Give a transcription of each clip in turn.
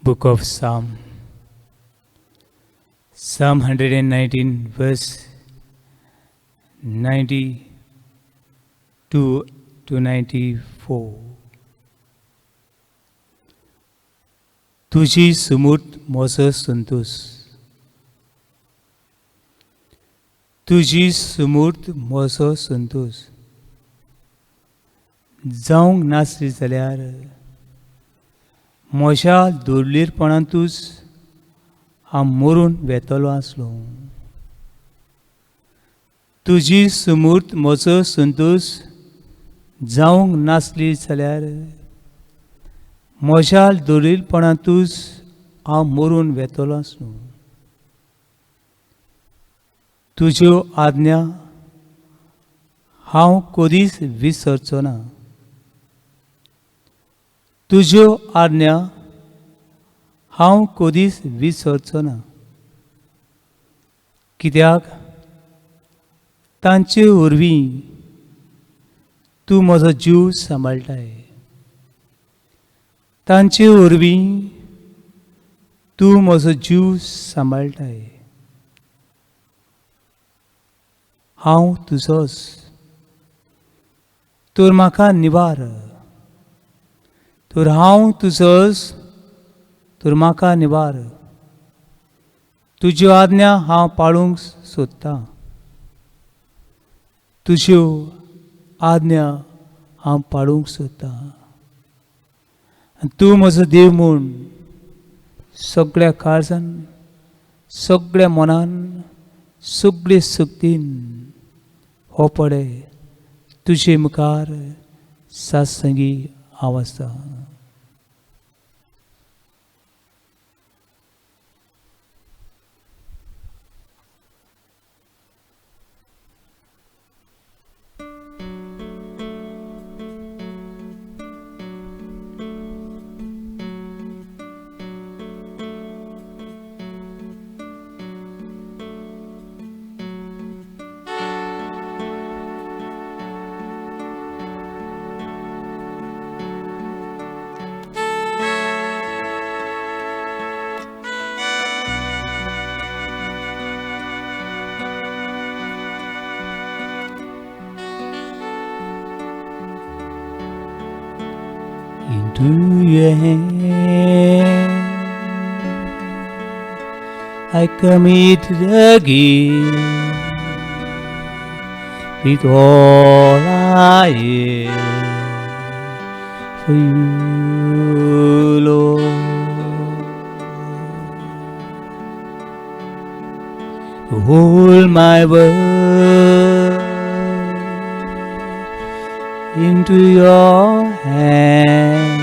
Book of Psalm, Psalm 119 verse 92 to 94. तुजी सुमूर्त म्हजो संतोश, तुजी सुमूर्त म्हजो संतोश जावंक नासली जाल्यार म्हज्या दुर्लीरपणांतूच हांव मरून वेतलो आसलो. तुजी सुमूर्त म्हजो संतोश जावंक नासली जाल्यार म्हज्या दुर्लीरपणांतूच हांव मरून वेतलो आसलो. तुज्यो आज्ञा हांव कदीच विसरचो ना. तुज्यो आज्ञा हांव कदीच विसरचो ना, कित्याक तांचे वरवीं तूं म्हजो जीव सांबाळटाय. तांचे वरवीं तूं म्हजो जीव सांबाळटाय. हांव तुजोच, तर म्हाका निवार. तर हांव तुजोच, तर म्हाका निवार. तुज्यो आज्ञा हांव पाळूंक सोदतां. तुज्यो आज्ञा हांव पाळूंक सोदतां. आनी तूं म्हजो देव म्हूण सगळ्या काळजान, सगळ्या मनान, सगळे शक्तीन हो पळय तुजे मुखार सासंगी हांव आसा. Into your hand I commit the gift with all I am for you, Lord. You hold my world into your hand,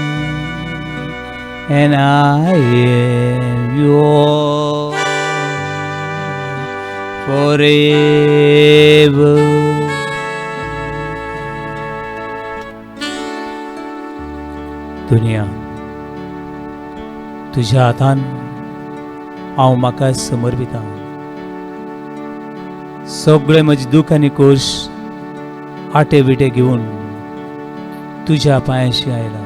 and I am yours forever. दुनिया तुझ्या हातान हांव म्हाका समर्पिता. सगळे म्हजे दुख आनी कोश आटे विटे घेवन तुज्या पांयाशी आयला.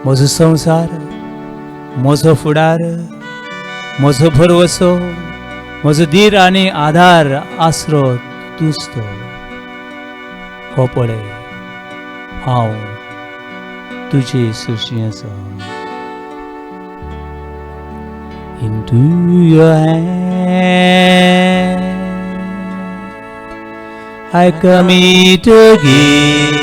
म्हजो संवसार, म्हजो फुडार, म्हजो भरवसो, म्हजो धीर आनी आधार, आसरो तूंच तो. हो पळय हांव तुजे सुशी आसा. Into your hand I commit again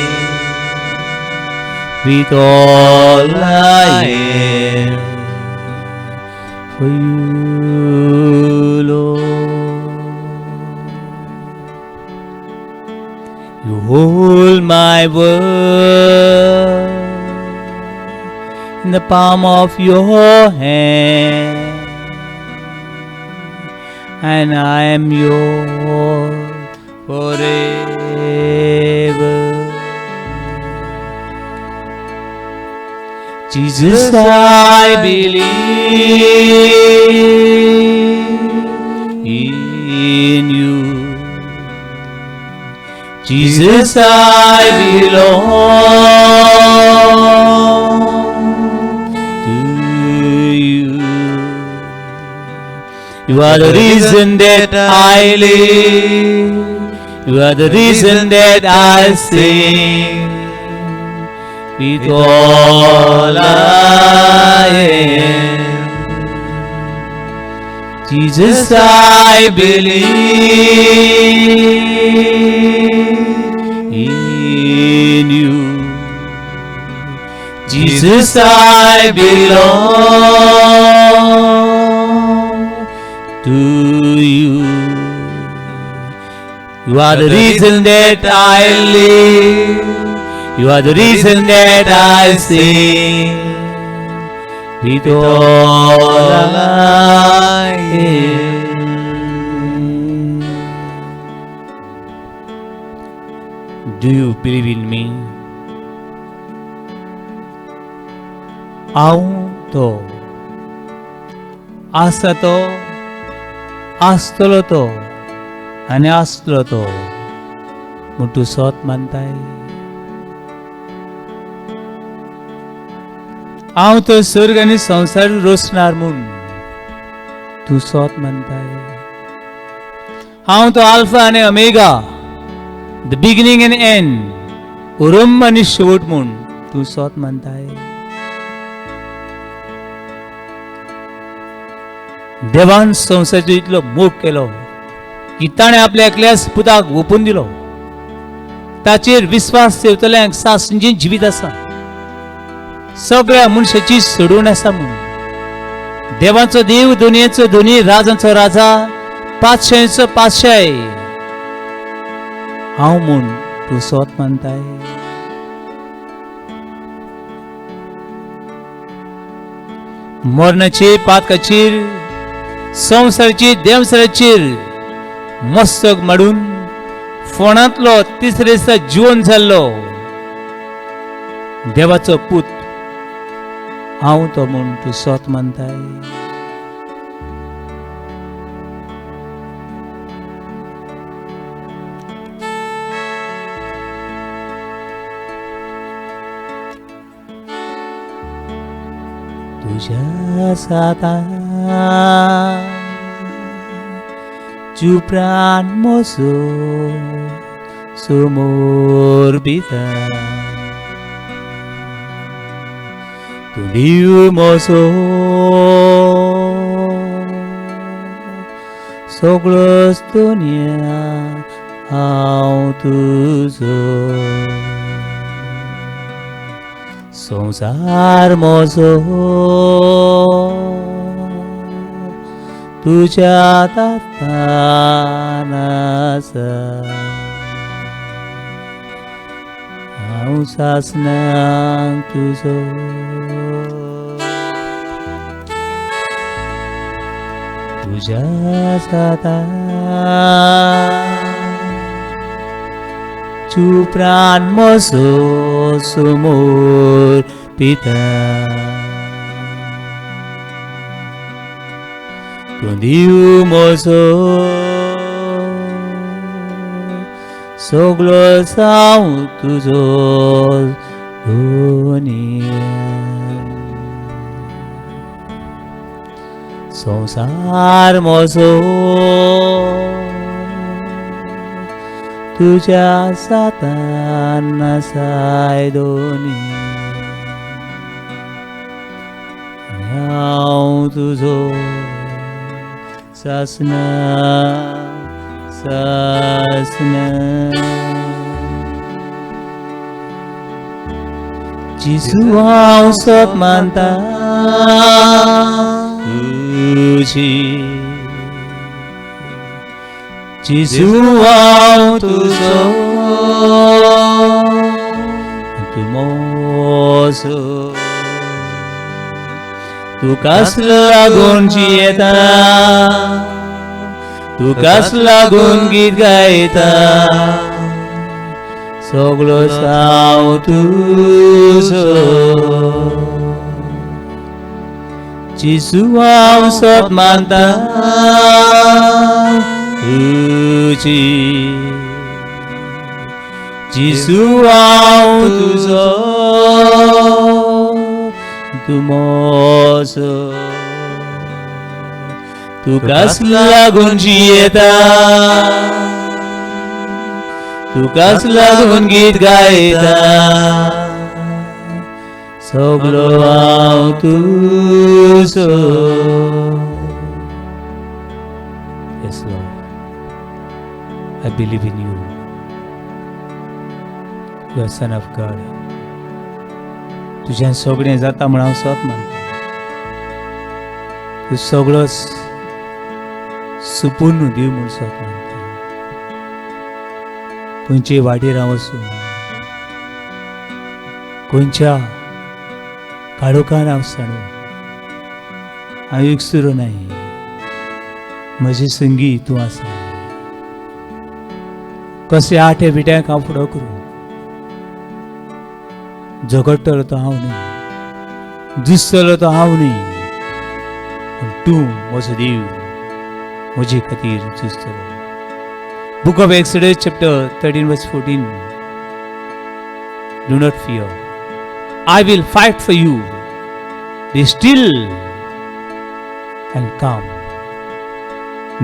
with all I am for you, Lord. You hold my world in the palm of your hand, and I am yours forever. Jesus, I believe in you. Jesus, I belong You are the reason that I live. You are the reason that I sing. With all I am, Jesus, I believe in you. Jesus, I belong to you. You are the reason that I live. You are the reason that I sing. With all I am. Do you believe in me? हांव तो आसा तो, आसतलो तो आनी आसलो तो म्हूण तूं सोत मानताय. हांव तो स्वर्ग आनी संवसार रोसणार म्हूण तूं सोत मानताय. हांव तो आल्फा आनी omega, the beginning and end, उरंब आनी शेवट म्हूण तूं सोत मानताय. देवान संवसाराचो इतलो मोग केलो की ताणें आपल्या एकल्याच पुताक ओपून दिलो. ताचेर विस्वास ठेवतल्यांक सासणें जिवीत आसा, सगळ्या मनशाची सोडून आसा म्हूण. देवाचो देव, दुनियेचो धनी, राजांचो राजा, पातशायचो पातशाय हांव म्हूण तूं सोत मानताय. मरणाचेर, पातकाचेर, संवसाराचेर, देवसाराचेर मस्तक माडून फोणांतलो तिसरे दिसा जिवन जाल्लो देवाचो पूत हांव तो म्हूण तूं सोत मानताय. तुज्या साता प्राण मोसो समोर बिता, तूं दिव मोसो सगळोच दुनिया हांव तुजो, संवसार म्हजो तुज्या तातान आसा. हांव सासणाक तुजो. तुज्या सातान प्राण म्हजो समोर पिता, तूं दिव म्हजो सगळो हांव तुजो दुनिया, संवसार म्हजो तुज्या सातान आसाय दोनी, हांव तुजो सासना सासना. जेजू हांव सोत मानता तुजी, जेजू हांव तुजो, तूं म्हजो, तुकाच लागून जियेता, तुकाच लागून गीत गायता, सगळो हांव तुजो. जेजू हांव सोत मानता तुजी, जेजू हांव तुजो, तूं म्हजो, तुकाच लागून जियेता, तुकाच लागून गीत गायता, सगलो हांव तुजो. Yes, Lord, I believe in you. You are Son of God. तुज्यान सगळें जाता म्हण हांव सत मानता. तूं सगळोच सुपूर्ण देव म्हूण सत मानता. खंयचे वाटेर हांव वचूं, खंयच्या काळोखान हांव सांडू, हांव एकसुरो नाय, म्हजे संगी तूं आसा. कशे आठे विट्यांक हांव फुडो करूं, झगडटलो तो हांव न्हय, झुजतलो तो हांव न्हय, पूण तूं म्हजो देव म्हजे खातीर झुजतलो. Book of Exodus chapter 13 verse 14. Do not fear, I will fight for you. Be still and calm.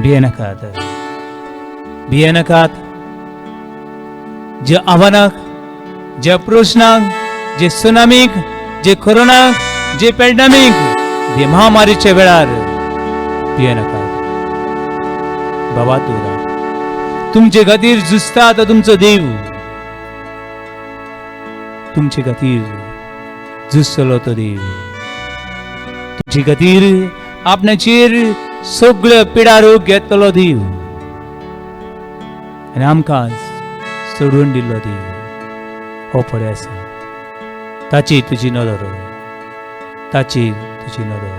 भियेनाकात, भियेनाकात. ज्या आव्हानाक, ज्या प्रश्नांक, जे सुनामीक, जे कोरोनाक, जे पॅन्डेमीक, जे महामारीच्या वेळार भियेनाकात. बाबा दवरात, तुमचे खातीर झुजता तो तुमचो देव, तुमचे खातीर झुजतलो तो देव, तुमचे खातीर आपणाचेर सगळ्यो पिडा रोग घेतलो देव आनी आमकां सोडून दिल्लो देव हो पळय आसा. ताची तुजी नदर, ताची तुजी नदर.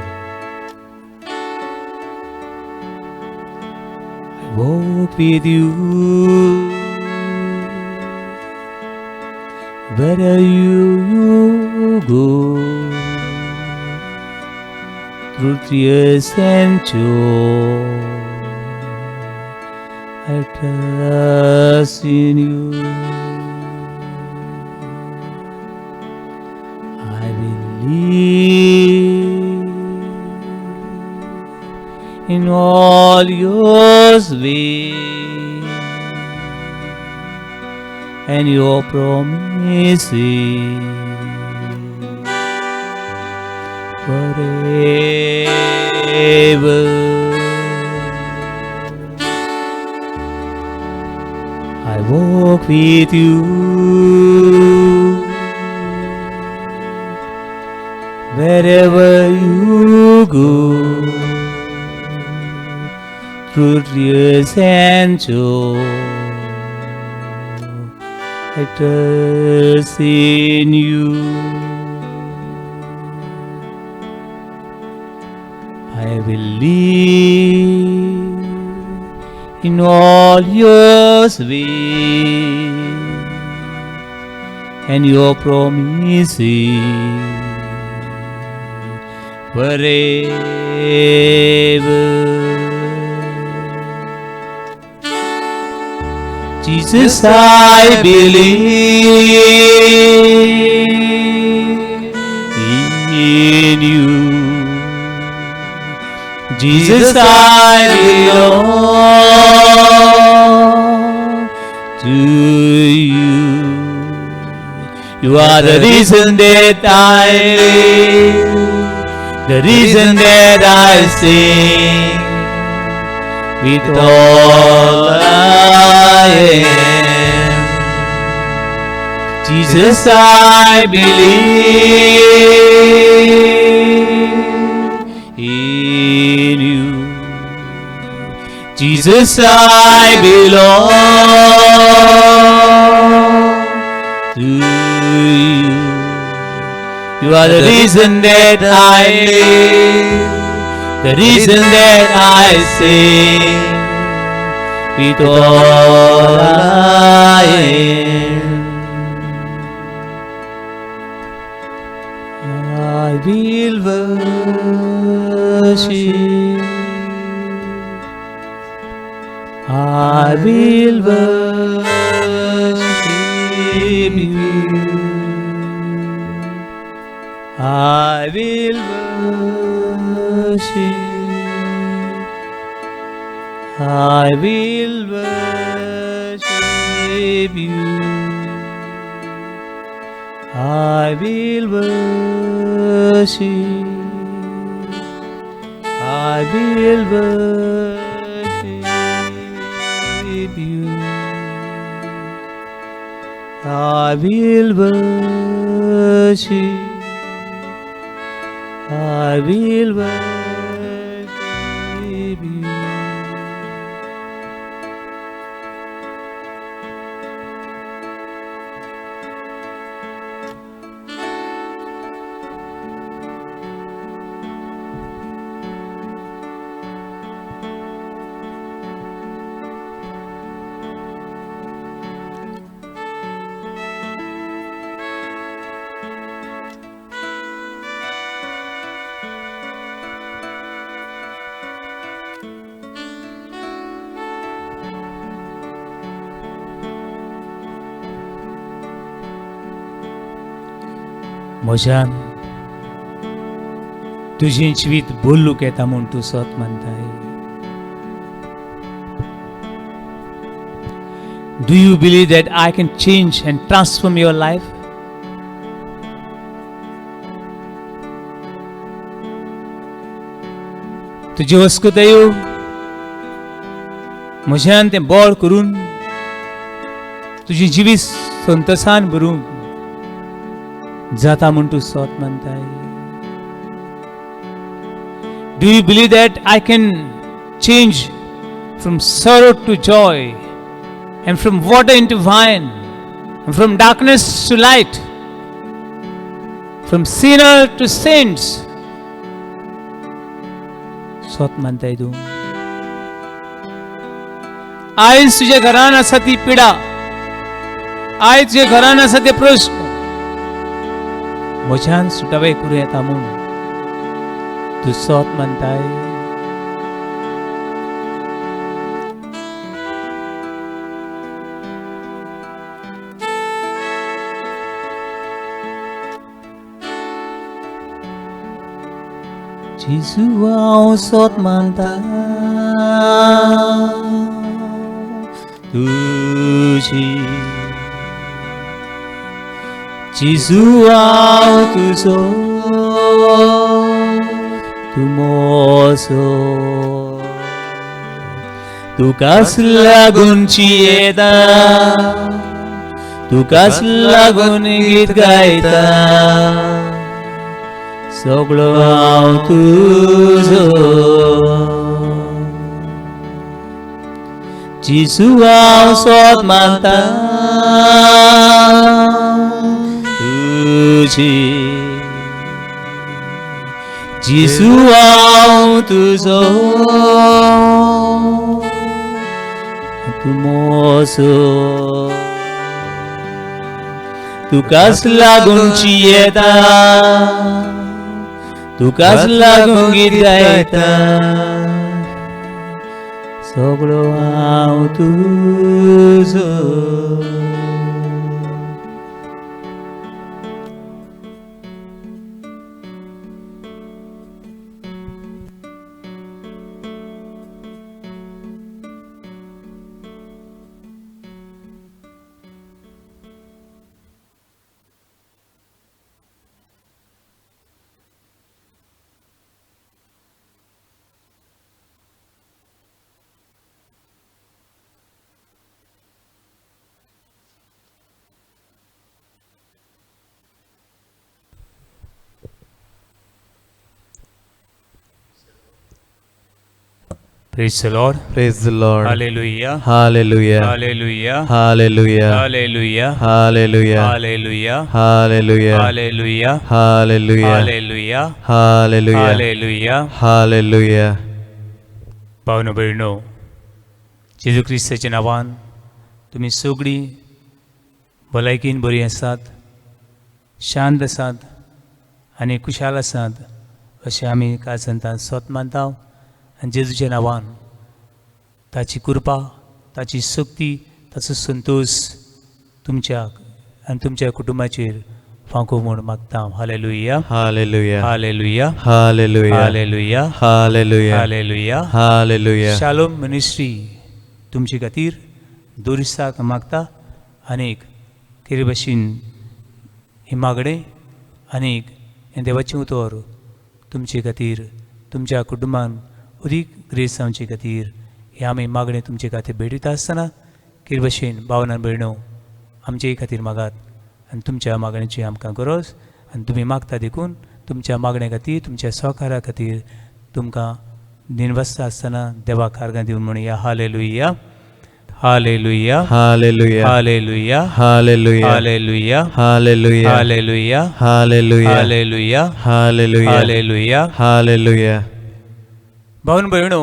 I walk with you wherever you go, through tears and joy, I trust in you. I believe in all your ways and your promises forever. I walk with you wherever you go, through tears and joy, I trust in you. I believe in all your ways and your promises forever. Jesus, I believe in you. Jesus, I belong to you. You are the reason that I live, the reason that I sing with all I am. Jesus, I believe in you. Jesus, I belong to you. You are the reason that I live, the reason that I sing with all I am. I will worship, I will worship you. I will worship I will worship you. I will worship. I will worship you. I will worship. I will worship you. म्हज्यान तुजें जिवीत बोल्लूक येता म्हूण तूं सत मानताय. Do you believe that I can change and transform your life? तुजी वस्कुतायो म्हज्यान तें बळ करून तुजें जिवीत संतोसान भरूंक जाता म्हूण तूं सत मानताय. Do you believe that I can change from sorrow to joy and from water into wine and from darkness to light, from sinner to saints? सत मानताय तूं. आयज तुज्या घरान आसा ती पिडा, आयज तुज्या घरान आसा ते प्रश्न म्हज्यान सुटावे करूं येता म्हूण तूं सत मानताय. जेजू हांव सत मानता तुजी, जेजू हांव तुजो, तूं म्हजो, तुकाच लागून जियेता, तुकाच लागून गीत गायता, सगळो हांव तुजो. जेजू हांव सत मानता तुजी, जेजू हांव तुजो, तूं म्हजो, तुकाच लागून जियेता, तुकाच लागून गीत गायता, सगळो हांव तुजो. Praise the Lord. Praise the Lord. Hallelujah. Hallelujah. Hallelujah. Hallelujah. Hallelujah. Hallelujah. Hallelujah. Hallelujah. Hallelujah. Hallelujah. Hallelujah. Hallelujah. Hallelujah. Hallelujah. भावनो भयणो, जेजू क्रिस्ताच्या नांवान तुमी सगळीं भलायकेन बरीं आसात, शांत आसात आनी खुशाल आसात अशें आमी काल संतान सत मानता. आनी जेजूच्या नांवान ताची कृपा, ताची शक्ती, ताचो संतोश तुमच्या आनी तुमच्या कुटुंबाचेर फांकू म्हूण मागता. Hallelujah. Hallelujah. Hallelujah. Hallelujah. Hallelujah. Hallelujah. Hallelujah. Hallelujah. Shalom ministry तुमचे खातीर दुरिस्ताक मागता आनीक तेरे भशेन ही मागणें आनीक हें देवाचें उतर तुमचे खातीर तुमच्या कुटुंबान अदीक ग्रेस जावचे खातीर हें आमी मागणें तुमचे खातीर भेटयता आसतना कितें भशेन भावना भयणो आमचेय खातीर मागात आनी तुमच्या मागण्याची आमकां गरज आनी तुमी मागता देखून तुमच्या मागण्या खातीर तुमच्या सहकार्या खातीर तुमकां दिनवासता आसतना देवाक आर्गां दिवन म्हणया. Hallelujah. Hallelujah. Hallelujah. Hallelujah. Hallelujah. Hallelujah. Hallelujah. Hallelujah. Hallelujah. Hallelujah. Hallelujah. Hallelujah. Hallelujah. भावन भयणो,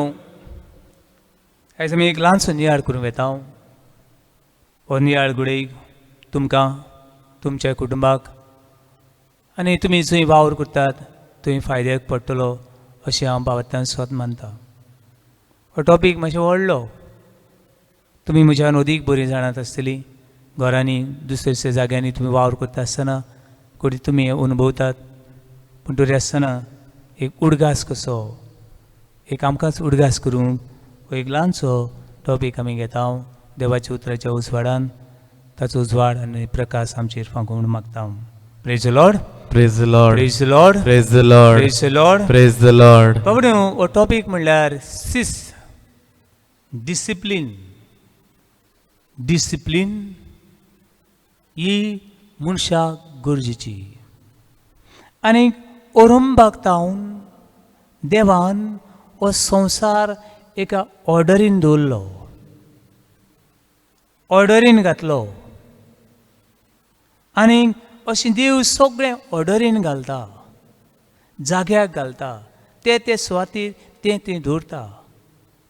आयज आमी एक ल्हानसो नियाळ करूंक वेता. हो नियाळ घडये तुमकां तुमच्या कुटुंबाक आनी तुमी जंय वावर करतात थंय फायद्याक पडटलो अशें हांव बाबत्यान स्वत मानता. हो टॉपीक मातसो व्हडलो, तुमी म्हज्यान अदीक बरीं जाणात आसतलीं. घरांनी दुसऱ्या दुसऱ्या जाग्यांनी तुमी वावर करता आसतना कोणी तुमी अनुभवतात, पूण तरी आसतना एक उडगास कसो एक आमकांच उडगास करूंक हो एक ल्हानसो टॉपीक आमी घेता. देवाच्या उतराच्या उजवाडान ताचो उजवाड आनी प्रकाश आमचेर फांकूंक म्हूण मागता. Praise Lord. Praise the Lord. Praise Lord. Praise the Lord. Praise Lord. Praise the Lord. बाबडे, हो टॉपीक म्हणल्यार शिस्त, डिसिप्लीन. डिसिप्लीन ही मनशाक गरजेची आनी ओरंबाक तावन देवान हो संवसार एका ऑर्डरीन दवरलो, ऑर्डरीन घातलो आनी अशें देव सगळें ऑर्डरीन घालता, जाग्याक घालता, ते ते सुवातीर तें तें दवरता,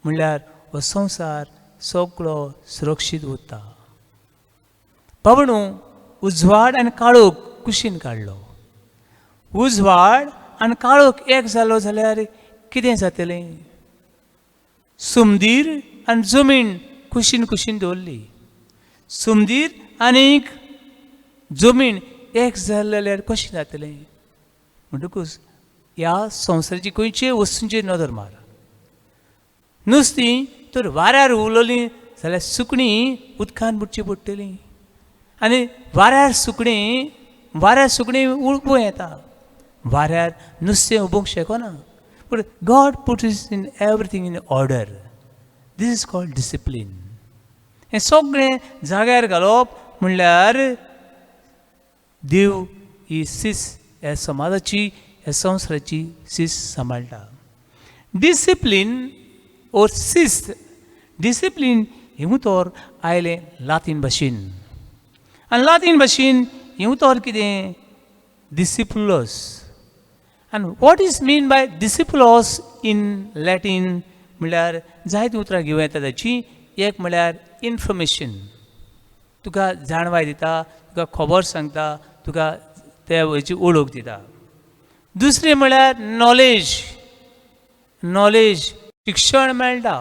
म्हणल्यार हो संवसार सगळो सुरक्षीत उरता. बाबणू, उजवाड आनी काळोख कुशीन काडलो. उजवाड आनी काळोख एक जालो जाल्यार कितें जातलें? सुमदीर आनी जमीन कुशीन कुशीन दवरली. सुमदीर आनीक जमीन एक जालें जाल्यार कशें जातलें? म्हणटकूच ह्या संवसाराची खंयचेय वस्तूंचेर नदर मार. नुस्तीं तर वाऱ्यार उलयलीं जाल्यार सुकणीं उदकान बुडची पडटलीं आनी वाऱ्यार सुकणीं उबूं येता, वाऱ्यार नुस्तें उबूंक शकना. पूण God put is in everything in order. This is called discipline. हें सगळें जाग्यार घालप म्हणल्यार देव ही शिस्त ह्या समाजाची, ह्या संवसाराची शिस्त सांबाळटा. डिसिप्लीन ओर शिस्त, डिसिप्लीन हें उतर आयलें लातीन भाशेन आनी लातीन भाशेन हें उतर कितें? डिसिप्लस. आनी what is mean by discipulus in Latin म्हणल्यार जायतीं उतरां घेवं येता ताचीं. एक म्हणल्यार इन्फॉर्मेशन, तुका जाणवाय दिता, तुका खबर सांगता, तुका त्या हेची वळख दिता. दुसरें म्हणल्यार नॉलेज. नॉलेज, शिक्षण मेळटा,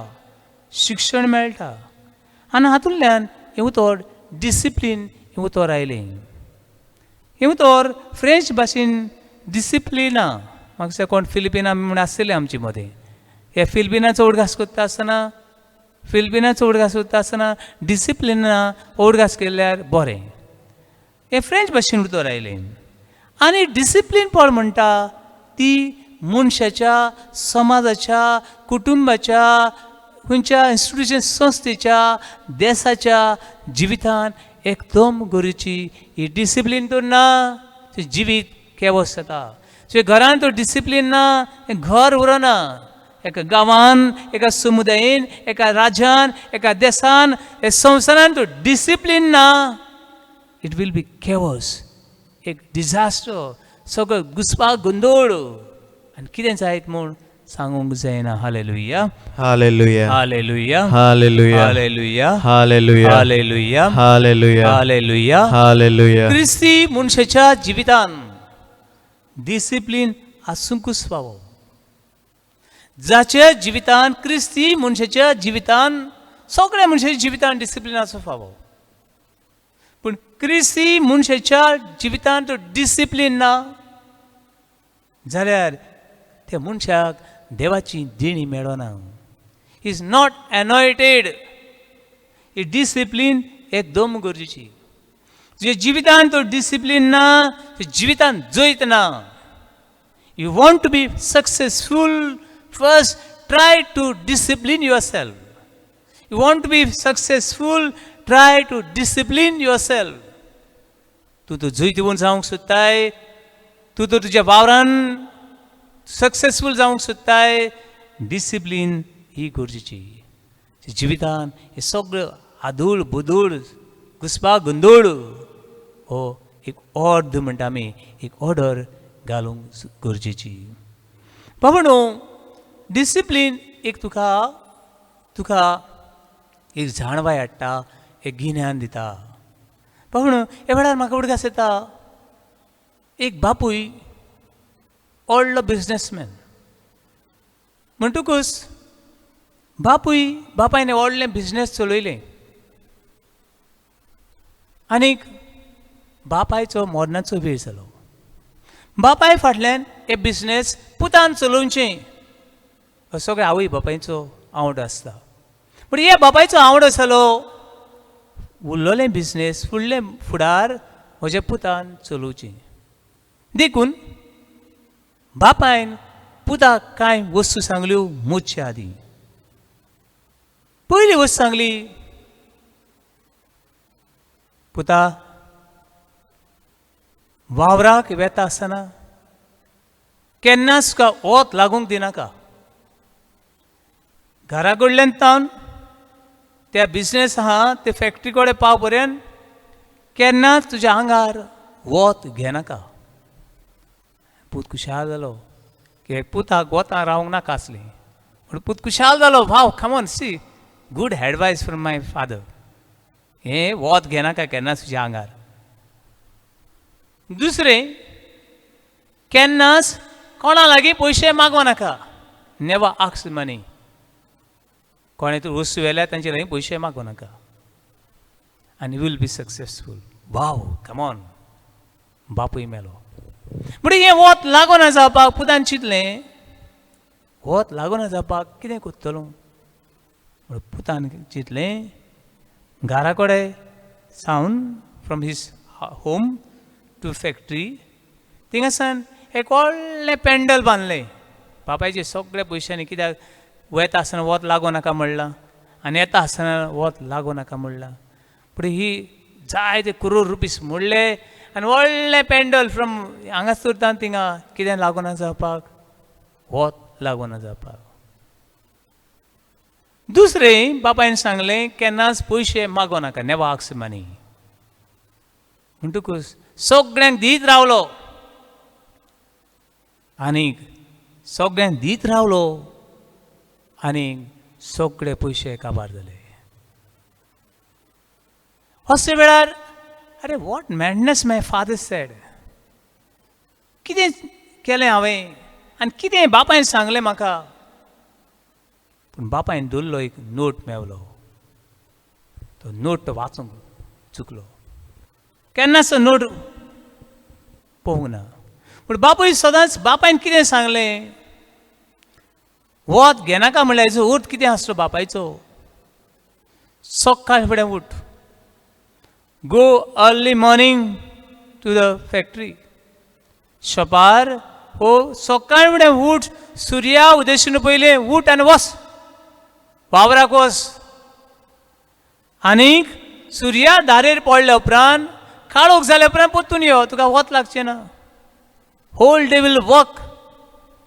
शिक्षण मेळटा. आनी हातूंतल्यान हें उतर डिसिप्लीन हें उतर आयलें. हें उतर फ्रेंच भाशेन डिसिप्लिना. म्हाका दिसता कोण फिलिपिना म्हूण आसतले आमचे मदें. हे फिलिपिनाचो उडगास करता आसतना, फिलिपिनाचो उडगास करता आसतना डिसिप्लिना उडगास केल्यार बरें. हें फ्रेंच भाशेन उतर आयलें आनी डिसिप्लीन पळ म्हणटा ती मनशाच्या, समाजाच्या, कुटुंबाच्या, खंयच्या इन्स्टिट्युशन, संस्थेच्या, देसाच्या जिवितान एकदम गरजेची. ही डिसिप्लीन तर ना तें जिवीत केवस जाता. सो घरान तर डिसिप्लीन ना तें घर उरना. एका गांवान, एका समुदायेन, एका राज्यान, एका देसान, हे संवसारान तर डिसिप्लीन ना, it will be chaos, एक डिझास्टर, सगळो घुसपा गोंदळ आनी कितें जायत म्हूण सांगूंक जायना. Hallelujah. Hallelujah. Hallelujah. Hallelujah. Hallelujah. Hallelujah. Hallelujah. Hallelujah. Hallelujah. Hallelujah. क्रिस्ती मनशाच्या जिवितान डिसिप्लीन आसूंकूच फावो. जाच्या जिवितान, क्रिस्ती मनशाच्या जिवितान, सगळ्या मनशाच्या जिवितान डिसिप्लीन आसूंक फावो. पूण क्रिस्ती क्रिस्ती मनशाच्या जिवितांत डिसिप्लीन ना जाल्यार त्या मनशाक देवाची देणी मेळना. Is not anointed. He discipline एकदम गरजेची. तुज्या जिवितांत तो डिसिप्लीन ना, तुज्या जिवितांत जैत ना. You want to be successful, first try to discipline yourself. You want to be successful, try to discipline yourself. तूं तर जैतिवंत जावंक सोदताय, तूं तर तुज्या वावरान सक्सेसफूल जावंक सोदताय, डिसिप्लीन ही गरजेची. जिवितान हें सगळें आदूळ बुदूळ घुसपा गोंदोळ हो एक ऑर्द म्हणटा आमी, एक ऑर्डर घालूंक गरजेची. बाबा न्हू, डिसिप्लीन एक तुका तुका एक जाणवाय हाडटा, एक गिन्यान दिता. बाबा न्हू, ह्या वेळार म्हाका उडगास येता, एक बापूय व्हडलो बिजनसमॅन म्हणटकूच बापूय बापायन व्हडलें बिजनेस चलयलें आनीक बापायचो मरणाचो वेळ जालो. बापाय फाटल्यान हे बिजनेस पुतान चलोवचें हो सगळ्या आवय बापायचो आवड आसता. पूण ह्या बापायचो आवड आसलो, उरलेलें बिजनेस फुडलें फुडार म्हज्या पुतान चलोवचें. देखून बापायन पुताक कांय वस्तू सांगल्यो मोजचे आदीं. पयली वस्त सांगली, पुता, वावराक वेता आसतना केन्नाच तुका वत लागूंक दिनाका. घरा कडल्यान तावन त्या बिजनेस आहा ते फॅक्टरी कडेन पाव पर्यंत केन्नाच तुज्या आंगार वत घेनाका. पूत खुशाल जालो की पुताक वतां रावंक नाका आसलें पूण पूत खुशाल जालो, "Wow, come on, see, good advice from my father. हें वत घेनाका केन्नाच तुज्या आंगार. दुसरें, केन्नाच कोणा लागीं पयशे मागो नाका. Never ask money. कोणें तूं वस्तू व्हेल्यार तांचे लागीं पयशे मागो नाका आनी will be successful." Wow, come on. बापूय मेलो. म्हणजे हें वत लागोना जावपाक पुतान चिंतलें, वत लागोना जावपाक कितें करतलो म्हण पुतान चिंतलें, घरा कडेन सावन, from his home to factory, थिंगासान एक व्हडलें पेंडल बांदलें बापायचे सगळ्या पयशांनी. कित्याक वयता आसतना वत लागो नाका म्हणलां आनी येता आसतना वत लागो नाका म्हणलां. पूण ही जायते करोड रुपीस मोडले आनी व्हडलें पेंडल फ्रॉम हांगासर थिंगा. कितें लागोना जावपाक? वत लागोना जावपाक. दुसरें बापायन सांगलें, केन्नाच पयशे मागो नाका. Never ask money. म्हणटकूच सगळ्यांक दीत रावलो आनीक सगळ्यांक दीत रावलो आनी सगळे पयशे काबार जाले. असल्या वेळार, अरे, what madness my father said. कितें केलें हांवें आनी कितें बापायन सांगलें म्हाका? पूण बापायन दवरलो एक नोट मेवलो. तो नोट तो वाचूंक चुकलो. केन्नाच तो नोट पळोवंक ना. पूण बापूय सदांच, बापायन कितें सांगलें, वत घेनाका म्हणल्यार हेजो अर्थ कितें आसलो बापायचो? सकाळ फुडें उठ, go early morning to the factory. शॉपार हो सकाळ फुडें उठ, सुर्या उदेशन पयलें उठ आनी वस, वावराक वस. आनीक सुर्या दारेर पडल्या उपरांत, काळोख जाल्या उपरांत परतून यो, तुका वत लागचें ना. Whole day will work,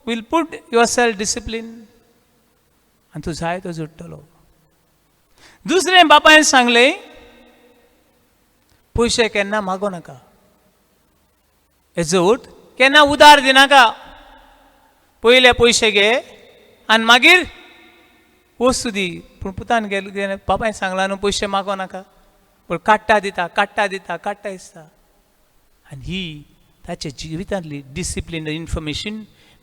will put yourself discipline आनी तूं जाय तो जोडटलो. दुसरें बापायन सांगलें, पयशे केन्ना मागो नाका. हेजो अर्थ केन्ना उदार दिनाका. पयले पयशे घे आनी मागीर वस्तू दी. पूण पुतान गेले, बापायन सांगलां न्हू पयशे मागो नाका, पूण काडटा दिता, काडटा दिता, काडटा दिसता. आनी ही ताच्या जिवितांतली discipline. Information,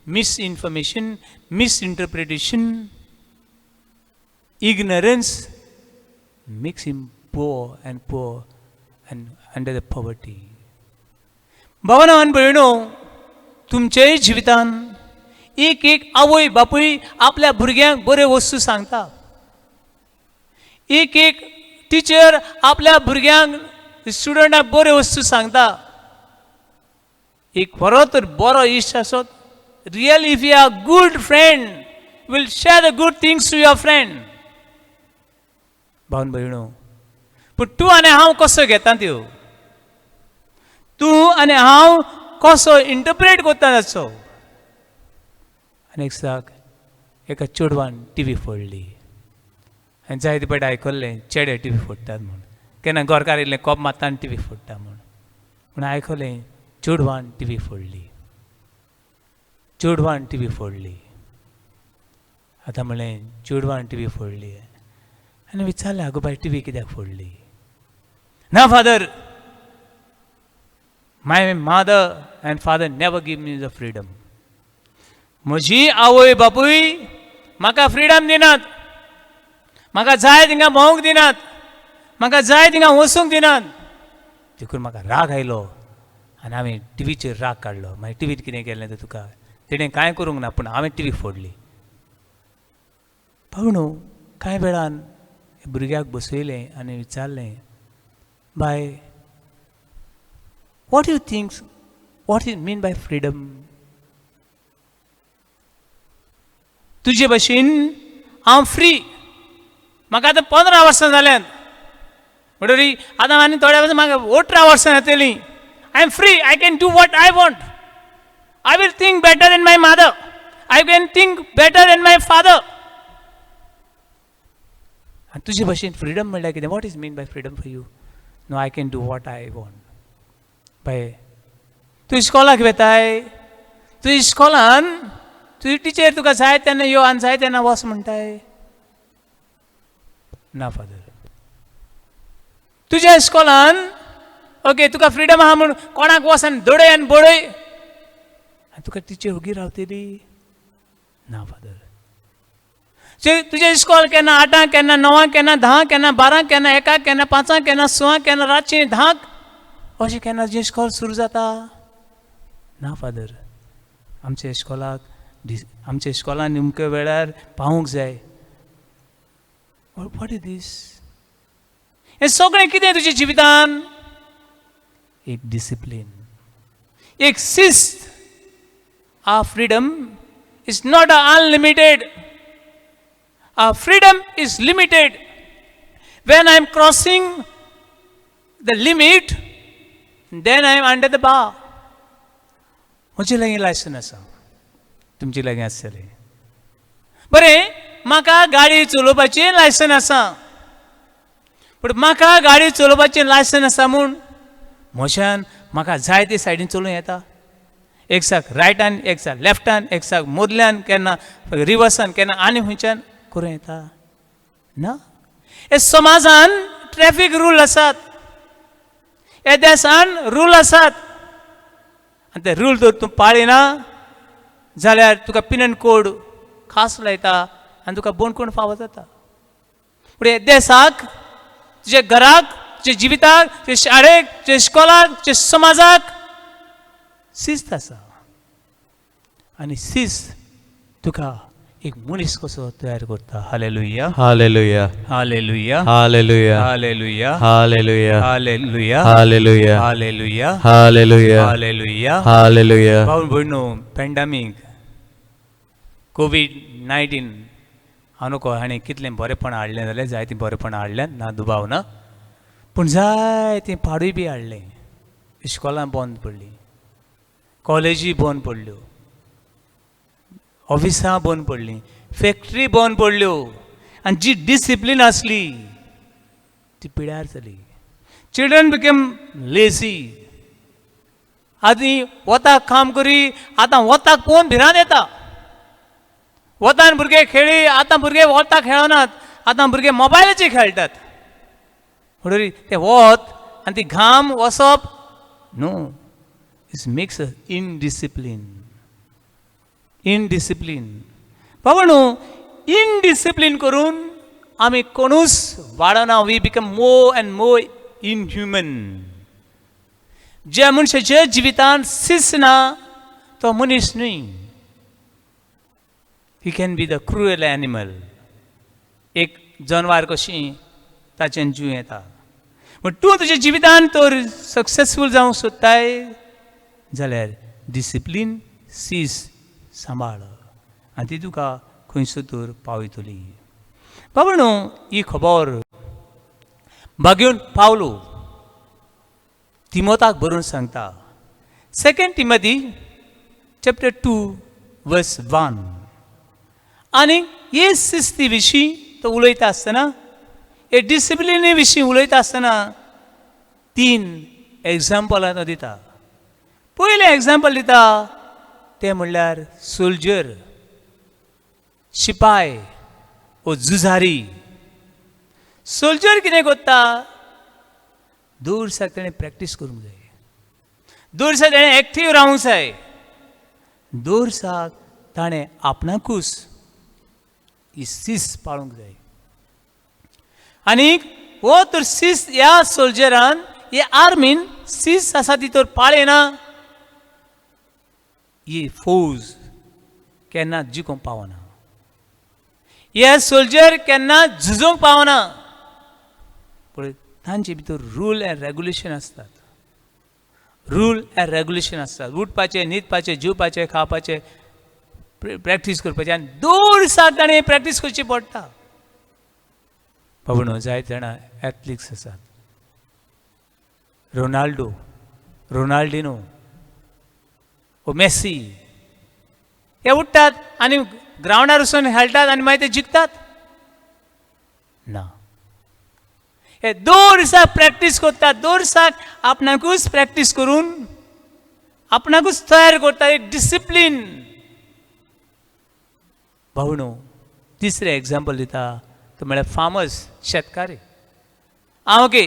misinformation, misinterpretation, ignorance makes him poor and poor. And under the poverty. भावना आनी भयणो, तुमचेय जिवितान एक एक आवय बापूय आपल्या भुरग्यांक बऱ्यो वस्तू सांगता, एक एक टिचर आपल्या भुरग्यांक, स्टुडंटाक बऱ्यो वस्तू सांगता. एक बरो तर बरो इश्ट आसत, real, if you are good friend will share the good things to your friend. भावन भयणो, पूण तूं आनी हांव कसो घेता त्यो, तूं आनी हांव कसो इंटरप्रेट करता ताचो. आनी एक दिसाक एका चेडवान टिवी फोडली. आनी जायते फावटी आयकल्लें चेडे टिवी फोडटात म्हूण, केन्ना गोरकार इल्लें कोप मारता आनी टिवी फोडटा म्हूण. पूण आयकलें चेडवान टिवी फोडली, चेडवान टिवी फोडली. आतां म्हणलें, चेडवान टिवी फोडली आनी विचारलें, आगो बाय, टिवी कित्याक फोडली? ना father, my mother and father never give me the freedom. म्हजी आवय बापूय म्हाका फ्रिडम दिनात, म्हाका जाय थिंगा भोंवंक दिनात, म्हाका जाय थिंगा वचूंक दिनात. देखून म्हाका राग आयलो आनी हांवें टिवीचेर राग काडलो. मागीर टिवीर कितें केलें तें तुका? तेणें कांय करूंक ना, पूण हांवें टिवी फोडली. पावणू, कांय वेळान भुरग्याक बसयलें आनी विचारलें, बाय, what you think, what you mean by freedom? तुजे भशेन हांव फ्री. म्हाका आतां 15 वर्सां जाल्यांत, म्हणटरी आतां आनी थोड्या वर्सां म्हाका 18 वर्सां जातलीं. I am free, I can do what I want. I will think better than my mother, I can think better than my father. आनी तुजे भशेन फ्रिडम म्हणल्यार कितें? What is mean by freedom for you? No, I can do what I want. बाय, तूं इस्कॉलाक वेताय, तूं इस्कॉलान तुजी teacher तुका जाय तेन्ना यो आनी जाय तेन्ना वच म्हणटाय? ना फादर. तुज्या इस्कॉलान, ओके, तुका फ्रिडम आहा म्हूण कोणाक वच आनी दडय आनी बडय आनी तुका टिचर ओगी रावतली? ना फादर. तुजें इस्कॉल केन्ना 8ांक, केन्ना 9ांक, केन्ना 10ांक, केन्ना 12ांक, केन्ना 1ाक, केन्ना 5ांक, केन्ना 6ांक, केन्ना रातचें 10ांक, अशें केन्ना तुजें इस्कॉल सुरू जाता? ना फादर. आमच्या इस्कॉलाक, आमच्या इस्कॉलान निमक्या वेळार पावूंक जाय. What is this? हें सगळें कितें तुज्या जिवितान? एक डिसिप्लीन, एक शिस्त. Our freedom is not a unlimited. Our freedom is limited. When I am crossing the limit, then I am under the bar. म्हजे लागीं लायसन आसा, तुमचे लागीं आसतलें. बरें, म्हाका गाडी चलोवपाचें लायसन आसा, पूण म्हाका गाडी चलोवपाचें लायसन आसा म्हूण म्हज्यान म्हाका जाय ते सायडीन चलोवं येता? एक साक रायटान, एक साक लेफ्टान, एक साक मदल्यान, केन्ना रिवर्सान, केन्ना आनी खंयच्यान करूं येता? ना. हे समाजान ट्रॅफीक रूल आसात, ह्या देसान रूल आसात, आनी ते रूल जर तूं पाळिना जाल्यार तुका पिनन कोड खास लायता आनी तुका बणकोण फावो जाता. पूण हे देसाक, तुज्या घराक, तुज्या जिविताक, तुज्या शाळेक, तुज्या इस्कॉलाक, तुज्या समाजाक शिस्त आसा आनी शिस्त तुका एक मनीस कसो तयार करता. Hallelujah. Hallelujah. Hallelujah. Hallelujah. Hallelujah. Hallelujah. Hallelujah. Hallelujah. Hallelujah. Hallelujah. Hallelujah. Hallelujah. भाव भयणो, पेंडामीक कोवीड-19 हांव नको हाणें कितलें बरेंपण हाडलें जाल्यार जायतीं बरेंपणां हाडल्यात, ना दुबाव ना, पूण जायतीं पाडूय बी हाडलें. इस्कॉलां बंद पडलीं, कॉलेजी बंद पडल्यो, ऑफिसां बंद पडलीं, फॅक्ट्री बंद पडल्यो, आनी जी डिसिप्लीन आसली ती पिड्यार जाली. Children became lazy. आदीं वताक काम करी, आतां वताक पळोवन भिरांत येता. वतान भुरगे खेळी, आतां भुरगे वताक खेळनात, आतां भुरगे मोबायलाचेर खेळटात. म्हणटरी तें वत आनी ती घाम वचप न्हू, it's makes a indiscipline, indiscipline. बाबा न्हू, इनडिसिप्लीन करून आमी कोणूच वाडना. We become more and more inhuman. ज्या मनशाच्या जिवितांत शिस्त ना तो मनीस न्हय. He can be the cruel animal. एक जनवार कशी ताचेन जीव येता. पूण तूं तुज्या जिवितांत तर सक्सेसफूल जावंक सोदताय जाल्यार डिसिप्लीन, शिस्त सांबाळ आनी ती तुका खंयसर तर पावयतली. बाबा न्हू, ही खबर भागेवन पावलो तिमोताक बरोवन सांगता, Second Timothy chapter 2 verse 1. आनी हे शिस्ती विशीं तो उलयता आसतना, हे डिसिप्लिनी विशीं उलयता आसतना तीन एग्जाम्पलां तो दिता. पयलें एग्जाम्पल दिता तें म्हणल्यार सोल्जर, शिपाय ओ झुजारी. सोल्जर कितें करता? दर ताणें प्रॅक्टीस करूंक जाय, दर ताणें एक्टीव रावंक जाय, दर ताणें आपणाकूच ही शिस्त पाळूंक जाय. आनीक हो तर शिस्त ह्या सोल्जरान, ह्या आर्मीन शिस्त आसा ती तर पाळयना, ही फौज केन्ना जिखूंक पावना, हे सोल्जर केन्ना झुजूंक पावना. पळय, तांचे भितर रूल एंड रेगुलेशन आसतात, रूल एंड रेगुलेशन आसतात. उठपाचें, न्हिदपाचें, जेवपाचें, खावपाचें, प्रॅक्टीस करपाचें आनी दर ताणें प्रॅक्टीस करची पडटा. बाबा, जायते जाणां एथलिट्स आसात, रोनाल्डो, रोनाल्डिनो ओ मेसी, हे उठ्ठात आनी ग्रावंडार वचून खेळटात आनी मागीर ते जिखतात ना. हे दर दिसा प्रॅक्टीस करतात, दर दिसाक आपणाकूच प्रॅक्टीस करून आपणाकूच तयार करतात, एक डिसिप्लीन. भावणो, तिसरें एग्जाम्पल दिता तो म्हळ्यार फार्मर्स, शेतकारी. आं, ओके,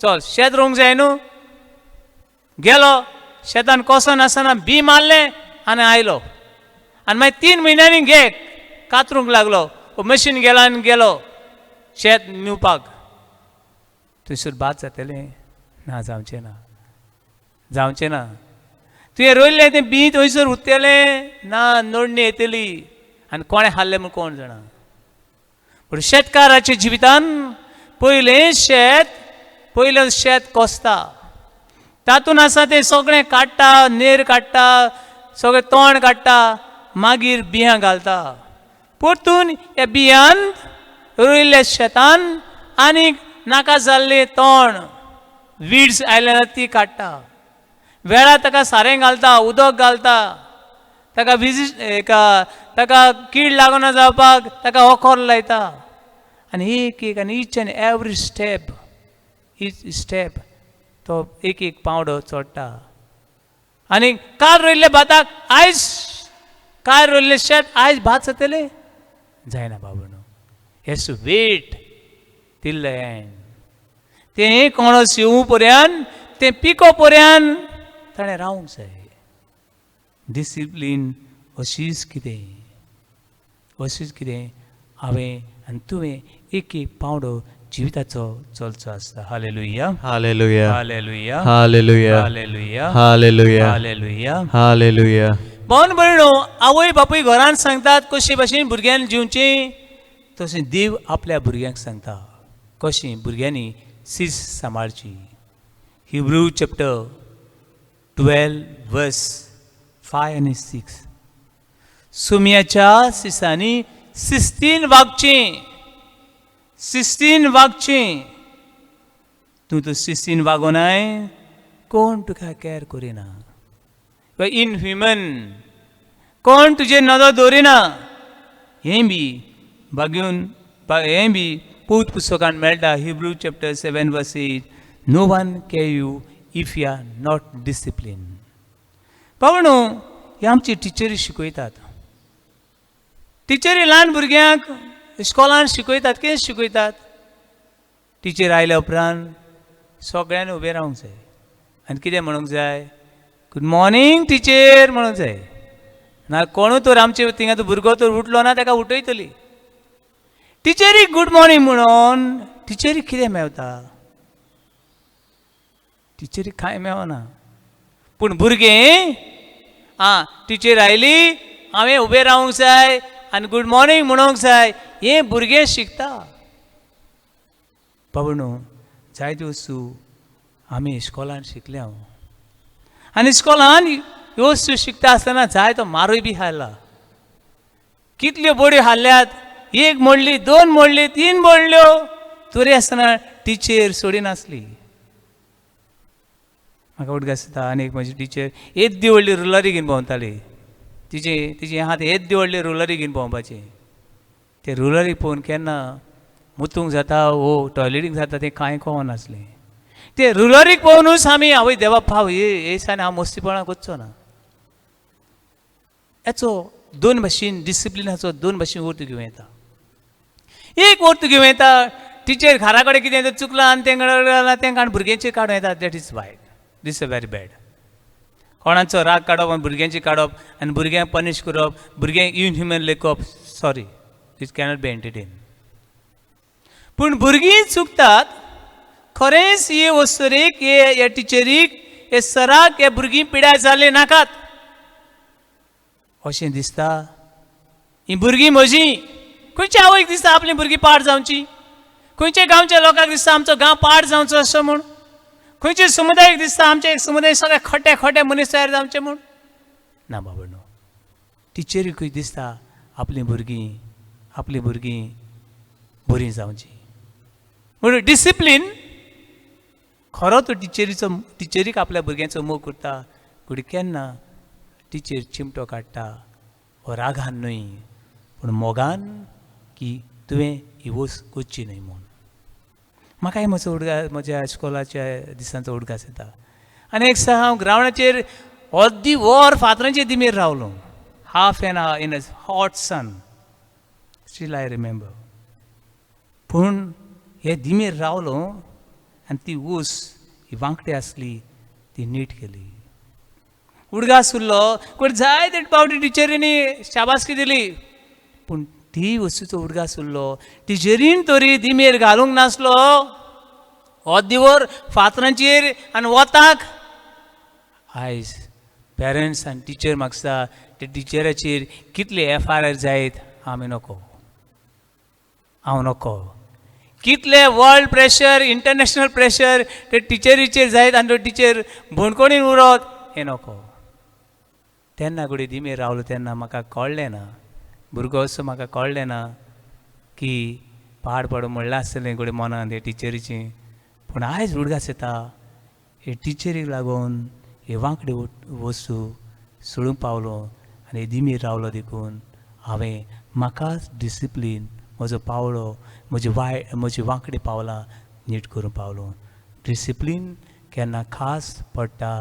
चल, शेत रोवंक जाय न्हू. गेलो शेतान, कसो नासतना बी मारलें आनी आयलो आनी मागीर 3 म्हयन्यांनी घे कातरूंक लागलो. मशीन गेलो आनी गेलो शेत निवपाक. थंयसर भात जातलें ना? जावचें ना, जावचें ना. तुवें रोयलें तें बी थंयसर उरतलें ना, नडणी येतली आनी कोणें खाल्लें म्हूण कोण जाणा. पूण शेतकाराच्या जिवितान पयलें शेत, पयलें शेत कोसता, तातूंत आसा तें सगळें काडटा, नेर काडटा, सगळें तण काडटा, मागीर बियां घालता. परतून ह्या बियान रोयिल्ल्या शेतान आनीक नाका जाल्लें तण, विड्स आयल्या ती काडटा. वेळार ताका सारें घालता, उदक घालता, ताका विजी एका ताका कीड लागना जावपाक ताका वखर लायता. आनी एक एक आनी each and every step, each step तो एक एक पांवडो चडटा. आनी काल रोयल्ल्या भाताक आयज, काल रोयल्लें शेत आयज भात जातलें? जायना बाबा न्हू. Has wait till the end. तें कणस येवूं पर्यंत, तें पिको पर्यंत ताणें रावंक जाय. डिसिप्लीन अशीच कितें, अशीच कितें हांवें आनी तुवें एक एक पांवडो जिविताचो चलचो आसता. Hallelujah. Hallelujah. Hallelujah. Hallelujah. Hallelujah. Hallelujah. Hallelujah. Hallelujah. भावन भयणो, आवय बापूय घरान सांगतात कशे भाशेन भुरग्यांनी जिवचें, तशें देव आपल्या भुरग्यांक सांगता कशें भुरग्यांनी शिस्त सांबाळची. Hebrew chapter 12 verse 5 आनी 6. सुम्याच्या सिसांनी शिस्तीन वागचें, शिस्तीन वागचें. तूं तर शिस्तीन वागोनाय, कोण तुका कॅर करिना, इनह्युमन, कोण तुजेर नदर दवरिना. हें बी बागेवन हें बी पवित्र पुस्तकान मेळटा. Hebrew chapter 7 verse 8. No one care you if you are not discipline. पावणो, हे आमची टिचरी शिकयतात. टिचरी ल्हान भुरग्यांक इस्कॉलान शिकयतात. कितें शिकयतात? टिचर आयल्या उपरांत सगळ्यांनी उबें रावंक जाय आनी कितें म्हणूंक जाय? "गुड मॉर्निंग टिचर" म्हणूंक जाय. ना कोणूय तर आमचे थिंगा तो भुरगो तर उठलो ना, ताका उठयतली. टिचरीक गुड मॉर्निंग म्हणून टिचरीक कितें मेवता? टिचरीक कांय मेळना. पूण भुरगें आं टिचर आयली हांवें उबें रावंक जाय आनी गूड मॉर्निंग म्हणूंक जाय, हें भुरगें शिकता. बाबा न्हू, जायत्यो वस्तू आमी इस्कॉलान शिकल्या हांव, आनी इस्कॉलान ह्यो वस्तू शिकता आसतना जायतो मारूय बी खायला. कितल्यो बड्यो हाडल्यात, एक मोडली, दोन मोडली, तीन मोडल्यो, तरी आसतना टिचर सोडिनासली. म्हाका उडगास जाता आनी एक म्हजी टिचर येद्दी व्हडली रुलरी घेवन भोंवताली. तिजे तिजे हात येद्दी व्हडली रुलरी घेवन भोंवपाची. ते रुलरी पळोवन केन्ना मुतूंक जाता वो टॉयलेटीक जाता तें कांय कळनासलें. ते रुलरीक पळोवनूच आमी आवय देवा पाव हे दिसांनी हांव मस्तीपणां करचो ना. हेचो दोन भाशेन डिसिप्लिनाचो दोन भाशेन अर्थ घेवं येता. एक अर्थ घेवं येता टिचर घरा कडेन कितें चुकलां आनी तेंकां तेंकां भुरग्यांचेर काडूं येता. That is वायट, this is very bad. कोणाचो राग काडप आनी भुरग्यांची काडप आनी भुरग्यांक पनिश करप, भुरग्यांक inhuman लेखप, sorry, it cannot be entertain. पूण भुरगीं चुकतात खरेंच. हे वस्तुरीक, हे ह्या टिचरीक, हे सराक हे भुरगीं पिड्यार जालीं नाकात अशें दिसता. ही भुरगीं म्हजीं, खंयच्या आवयक दिसता आपलीं भुरगीं पाड जावची? खंयच्या गांवच्या लोकांक दिसता आमचो गांव पाड जावचो असो म्हूण? खंयच्या समुदायाक दिसता आमचे समुदाय सगळे खोटे खोटे मनीस तयार जावचे म्हूण? ना बाबा न्हू. टिचरीकूय दिसता आपलीं भुरगीं, आपलीं भुरगीं बरीं जावचीं म्हणून. डिसिप्लीन खरो तो टिचरीचो, टिचरीक आपल्या भुरग्यांचो मोग करता. पूण केन्ना टिचर चिमटो काडटा हो रागान न्हय पूण मोगान की तुवें ही वस्त करची न्हय म्हूण. म्हाकाय म्हजो उडगास, म्हज्या इस्कोलाच्या दिसांचो उडगास येता. आनी एक दिसा हांव ग्रावंडाचेर अर्दी वर फातरांचे दिमेर रावलो, half an hour in a hot sun, still I remember. पूण हे दिमेर रावलो आनी ती ऊस ही वांकडी आसली ती नीट केली. उडगास उरलो कोण जायते फावटी टिचरींनी शाबासकी दिली, पूण ती वस्तूचो उडगास उरलो. टिचरीन तरी दिमेर घालूंक नासलो अर्दी वर फातरांचेर आनी वताक. आयज पेरंट्स आनी टिचर म्हाका ते टिचराचेर कितले एफआयआर जायत आमी नको, हांव नको. कितले वर्ल्ड प्रेशर, इंटरनॅशनल प्रेशर ते टिचरीचेर जायत आनी तो टिचर बणकोणीन उरत हें नको. तेन्ना घडये दिमेर रावलो तेन्ना म्हाका कळ्ळें ना, भुरगो असो म्हाका कळ्ळें ना की पाड पडूं म्हणलां आसतलें घडये मनान ते टिचरीचें. पूण आयज उडगास येता हे टिचरीक लागून हे वांकडी वस्तू सोडूंक पावलो आनी दिमेर रावलो. देखून हांवें म्हाकाच डिसिप्लीन म्हजो पावलो, म्हजी वाय म्हजी वांकडी पावलां नीट करूंक पावलो. डिसिप्लीन केन्ना खास पडटा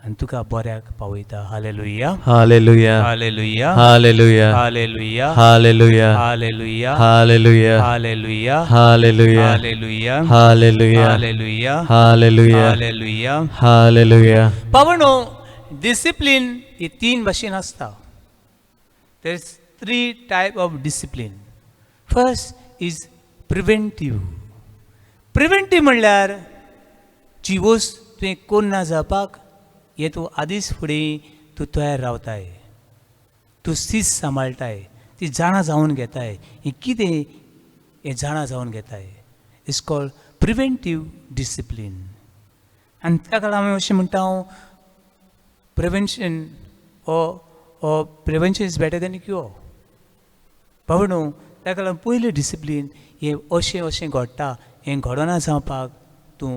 आनी तुका बऱ्याक पावयता. Hallelujah. Hallelujah. Hallelujah. Hallelujah. Hallelujah. Hallelujah. Hallelujah. Hallelujah. Hallelujah. Hallelujah. Hallelujah. Hallelujah. Hallelujah. Hallelujah. Hallelujah. Hallelujah. पावणो, डिसिप्लीन ही तीन भाशेन आसता. There is three type of discipline. First is preventive. Preventive म्हणल्यार जी वस्त तुवें कोन्ना जावपाक हें तूं आदींच फुडें तूं तयार रावताय, तूं सीस सांबाळटाय, ती जाणा जावन घेताय, हें कितें हें जाणा जावन घेताय. It's called preventive discipline. आनी ताका लागून आमी अशें म्हणटा हांव, prevention or prevention is better than cure. बाबा न्हू, ताका लागून पयलें डिसिप्लीन हें अशें अशें घडटा हें घडना जावपाक तूं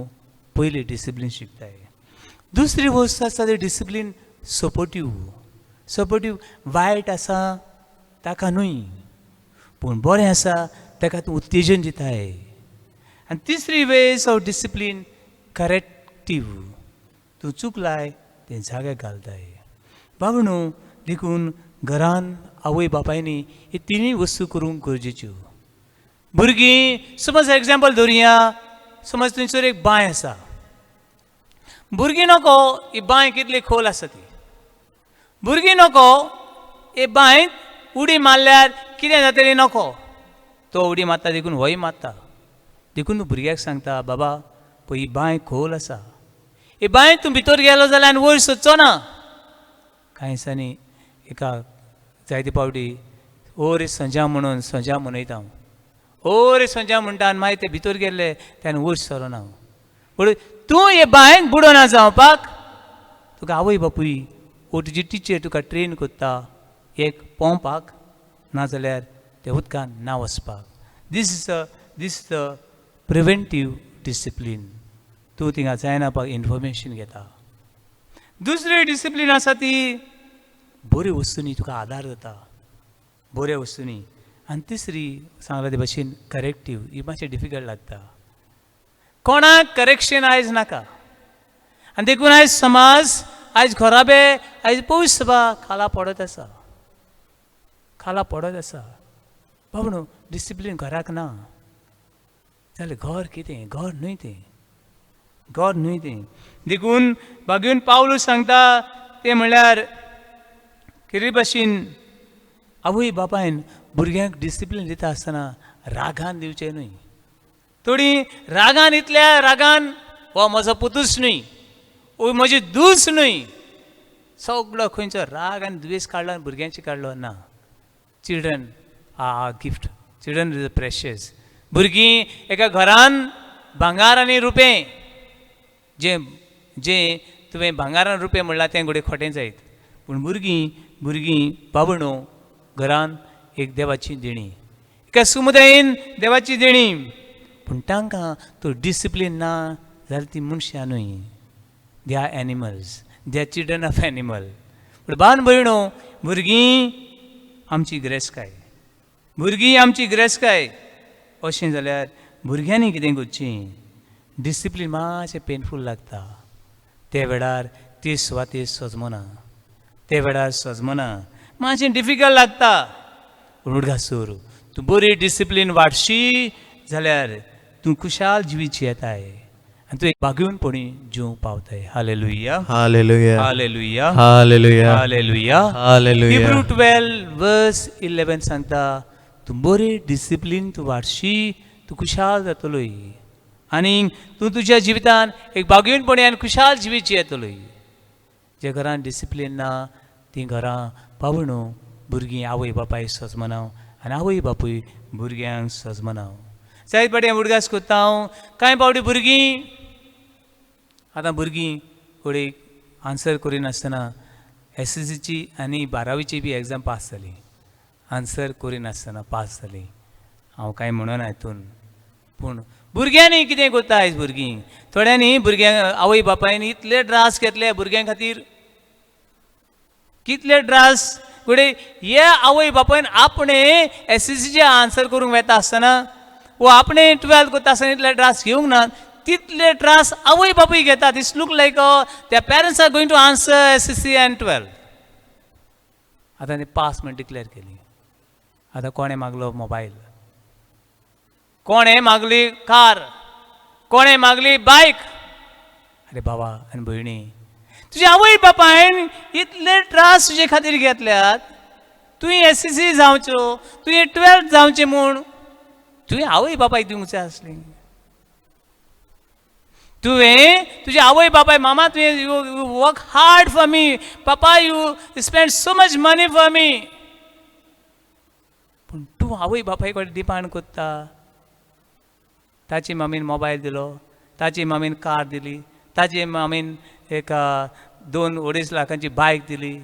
पयलीं डिसिप्लीन शिकताय. दुसरी वस्त आसा ती डिसिप्लीन सपोर्टीव. सपोर्टीव वायट आसा ताका न्हय, पूण बरें आसा ताका तूं उत्तेजन दिताय. आनी तिसरी ways of discipline corrective. तूं चुकलाय तें जाग्याक घालताय. बाबा न्हू, देखून घरान आवय बापायनी ही तिनूय वस्तू करूंक गरजेच्यो. भुरगीं समज एग्जाम्पल धरुया, समज थंयसर एक बांय आसा. भुरगीं नको ही बांय कितली खोल आसा ती. भुरगीं नको हे बांयत उडी मारल्यार कितें जातलें नको. तो उडी मारता देखून होय मारता. देखून तूं भुरग्याक सांगता, बाबा पळय ही बांय खोल आसा, हे बांय तूं भितर गेलो जाल्यार आनी वयर सोदचो ना. कांय दिसांनी एका जायते पावटी ओ रे संजा म्हणून संजा मनयता हांव, ओ रे संजा म्हणटा आनी मागीर ते भितर गेल्ले त्यान वयर सरना. पूण तूं हे बांयन बुडोना जावपाक तुका आवय बापूय ओ तुजी टिचर तुका ट्रेन करता एक पोंवपाक, नाजाल्यार त्या उदकान ना वचपाक. This is the preventive discipline. तूं थिंगा जायना पाक इन्फॉर्मेशन घेता. दुसरी डिसिप्लीन आसा ती बऱ्यो वस्तूंनी तुका आदार जाता, बऱ्या वस्तूंनी. आनी तिसरी सांगला ते भशेन करेक्टीव, ही मातशें डिफिकल्ट लागता. कोणाक करेक्शन आयज नाका आनी देखून आयज समाज, आयज घराबे, आयज पवित्र सभा खाला पडत आसा, खाला पडत आसा. बाबा न्हू डिसिप्लीन घराक ना जाल्यार घर कितें, घर न्हय तें, घर न्हय तें. देखून बागेवन पावलू सांगता तें म्हणल्यार कितें भाशेन आवय बापायन भुरग्यांक डिसिप्लीन दिता आसतना रागान दिवचें न्हय. थोडी रागान, इतल्या रागान हो म्हजो पुतूच न्हय, ओ म्हजी दूच न्हय, सगळो खंयचो राग आनी दुवेस काडलो आनी भुरग्यांचे काडलो ना. Children are gift, children is a precious. भुरगीं एका घरान भांगार आनी रुपें, जें जें तुवें भांगारान रुपें म्हणलां तें घडये खोटें जायत, पूण भुरगीं भुरगीं बाबणो घरान एक देवाची देणी, एका समुदायेन देवाची देणी. पूण तांकां तो डिसिप्लीन ना जाल्यार ती मनशां न्हय, they are animals, they are children of animal. पूण बान भयणो भुरगीं आमची गिरेस्तकाय, भुरगीं आमची गिरेस्तकाय. अशें जाल्यार भुरग्यांनी कितें करचें, डिसिप्लीन मातशें पेनफूल लागता ते वेळार, ती सुवातेर सजमना, ते वेळार सजमना, मातशें डिफिकल्ट लागता. पूण उडगासूर तूं बरी डिसिप्लीन वाडशी जाल्यार तूं खुशाल जिवीत जियेताय आनी तूं एक बागेवनपणी जिवंक पावताय. Hallelujah, hallelujah, hallelujah, hallelujah, hallelujah. Hallelujah. Hebrew 12:11 सांगता तूं बरी डिसिप्लीन तूं वाडशी, तूं खुशाल जातलोय आनी तूं तुज्या जिवितान एक बागेवनपणी आनी खुशाल जिवीत जियेतलोय. जे घरान डिसिप्लीन ना तीं घरां पावणू भुरगीं आवय बापाय सजमनाव आनी आवय बापूय भुरग्यांक सजमनाव. जायत पाटी हांव उडगास करता हांव, कांय पावटी भुरगीं आतां भुरगीं घडये आन्सर करिनासतना एसएससीची आनी 12वीची बी एग्जाम पास जाली, आन्सर करिनासतना पास जाली. हांव कांय म्हणना हितून, पूण भुरग्यांनी कितें करता आयज भुरगीं, थोड्यांनी भुरग्यांक आवय बापायन इतले त्रास घेतले भुरग्यां खातीर, कितले त्रास घडये हे आवय बापायन आपणें एसएससीचे आन्सर करूंक वेता आसतना वो आपणें 12th करता आसतना इतले त्रास घेवंक ना, तितले त्रास आवय बापूय घेतात. It's look like the parents are going to answer SSC and 12th. आतां ती पास म्हण डिक्लेर केली. आतां कोणें मागलो मोबायल, कोणें मागली कार, कोणें मागली बायक. अरे बाबा आनी भयणी, तुज्या आवय बापायन इतले त्रास तुजे खातीर घेतल्यात, तुवें एसएससी जावच्यो, तुवें 12th जावचें म्हूण तुवें आवय बापायक दिवंक जाय आसली. तुवें तुज्या आवय बापाय, मामा तुवें you work hard for me, papa you spend so much money for me, पूण तूं आवय बापाय कडेन डिमांड करता. ताची मामीन मोबायल दिलो, ताची मामीन कार दिली, ताची मामीन एक 2-2.5 लाखांची बायक दिली.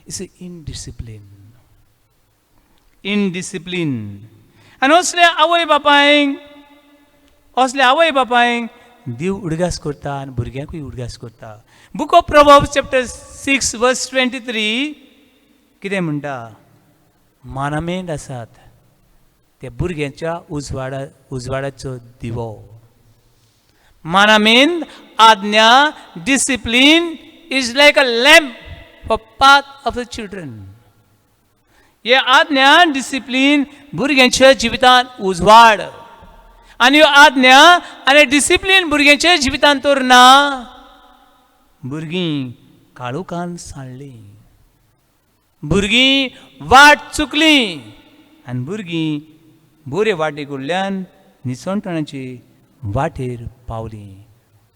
It's indiscipline, indiscipline. आनी असले आवय बापायक, असले आवय बापायक देव उडगास करता आनी भुरग्यांकूय उडगास करता. Book of Proverbs chapter 6:23 कितें म्हणटा, मानामेंत आसात ते भुरग्यांच्या उजवाडा उजवाडाचो दिवो. मानामेंत आज्ञा, discipline is like a lamp for path of the children. हे आज्ञा डिसिप्लीन भुरग्यांच्या जिवितांत उजवाड, आनी ह्यो आज्ञा आनी डिसिप्लीन भुरग्यांच्या जिवितांत तर ना, भुरगीं काळोखान सांडलीं, भुरगीं वाट चुकलीं आनी भुरगीं बरे वाटे कडल्यान निसणटणाचे वाटेर पावलीं.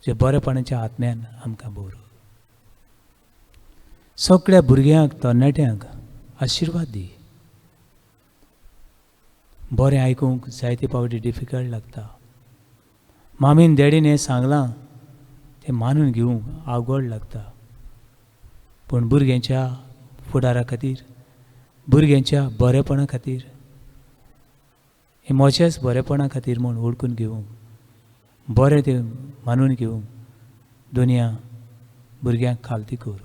तुज्या बरेपणाच्या आत्म्यान आमकां भर. सगळ्या भुरग्यांक तरणाट्यांक आशिर्वाद दी. बरें आयकूंक जायते पावटी डिफिकल्ट लागता. मामीन डॅडीन हें सांगलां तें मानून घेवंक आवगड लागता, पूण भुरग्यांच्या फुडारा खातीर, भुरग्यांच्या बरेपणा खातीर, हें म्हज्याच बरेपणा खातीर म्हूण वळखून घेवंक, बरें तें मानून घेवंक दुनिया भुरग्यांक खालती कर.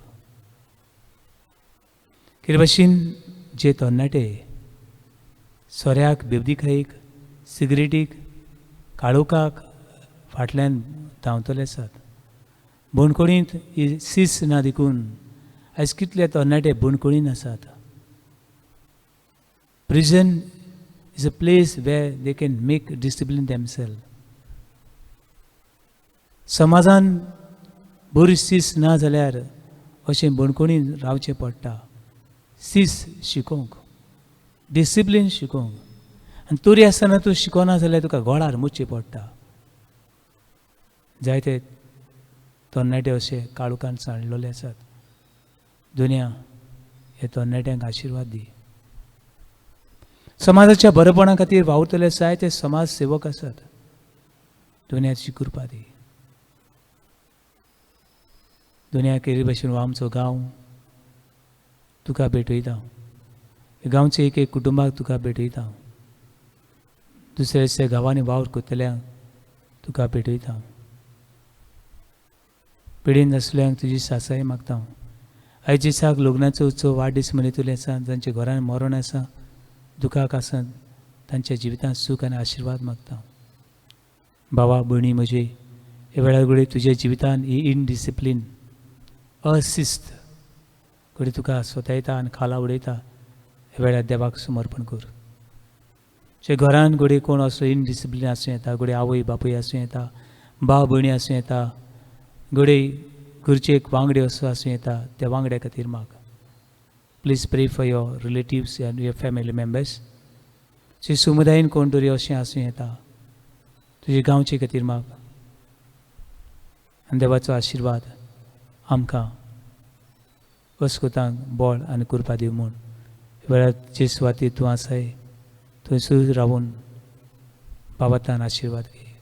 कितें भाशेन जे तरणाटे सोऱ्याक, बेबदीखायेक, सिगरेटीक, काळोखाक फाटल्यान धांवतले आसात, बणकोणींत ही सीस ना देखून आयज कितले तरणाटे बणकोणीन आसात. Prison is a place where they can make discipline themselves. समाजान बरी सीस ना जाल्यार अशें बणकोणीन रावचें पडटा. सीस शिकोवंक, डिसिप्लीन शिकोवंक, आनी तरी आसतना तूं शिकोना जाल्यार तुका गोळार मुतचें पडटा. जायते तरणाटे अशे काळोखान सांडलेले आसात. दुनिया हे तरणाट्यांक आशिर्वाद दी. समाजाच्या बरेपणा खातीर वावुरतले जायते समाज सेवक आसात. दुनियाची कृपा दी. दुनिया केरी भशेन हो आमचो गांव तुका भेटयता. गांवचे एक एक कुटुंबाक तुका भेटयता. दुसऱ्या दुसऱ्या गांवांनी वावर करतल्यांक तुका भेटयता. पिडीन आसल्यांक तुजी सासाय मागता. आयज दिसाक लग्नाचो उत्सव, वाडदीस मनयतले आसा, जांच्या घरान मरण आसा, दुखाक आसा, तांच्या जिवितांत सूख आनी आशिर्वाद मागता. बाबा भयणी म्हजे, हे वेळार घडये तुज्या जिवितांत ही इनडिसिप्लीन, अशिस्त घडये तुका स्वतायता आनी खाला उडयता. ह्या वेळार देवाक समर्पण कर. जे घरान घडये कोण असो इनडिसिप्लीन आसूं येता, घडये आवय बापूय आसूं येता, भाव भयणी आसूं येता, घडये घरचे एक वांगडी असो आसूं येता, त्या वांगड्या खातीर माग. Please pray for your relatives and your family members. जे समुदायेन कोण तरी अशें आसूं येता, तुजे गांवचे खातीर माग. आनी देवाचो आशिर्वाद आमकां अस्कुतांक बळ आनी कृपा दिवं म्हूण वेळार जे सुवातीर तूं आसाय थंयसर रावून बाबातान आशिर्वाद घे.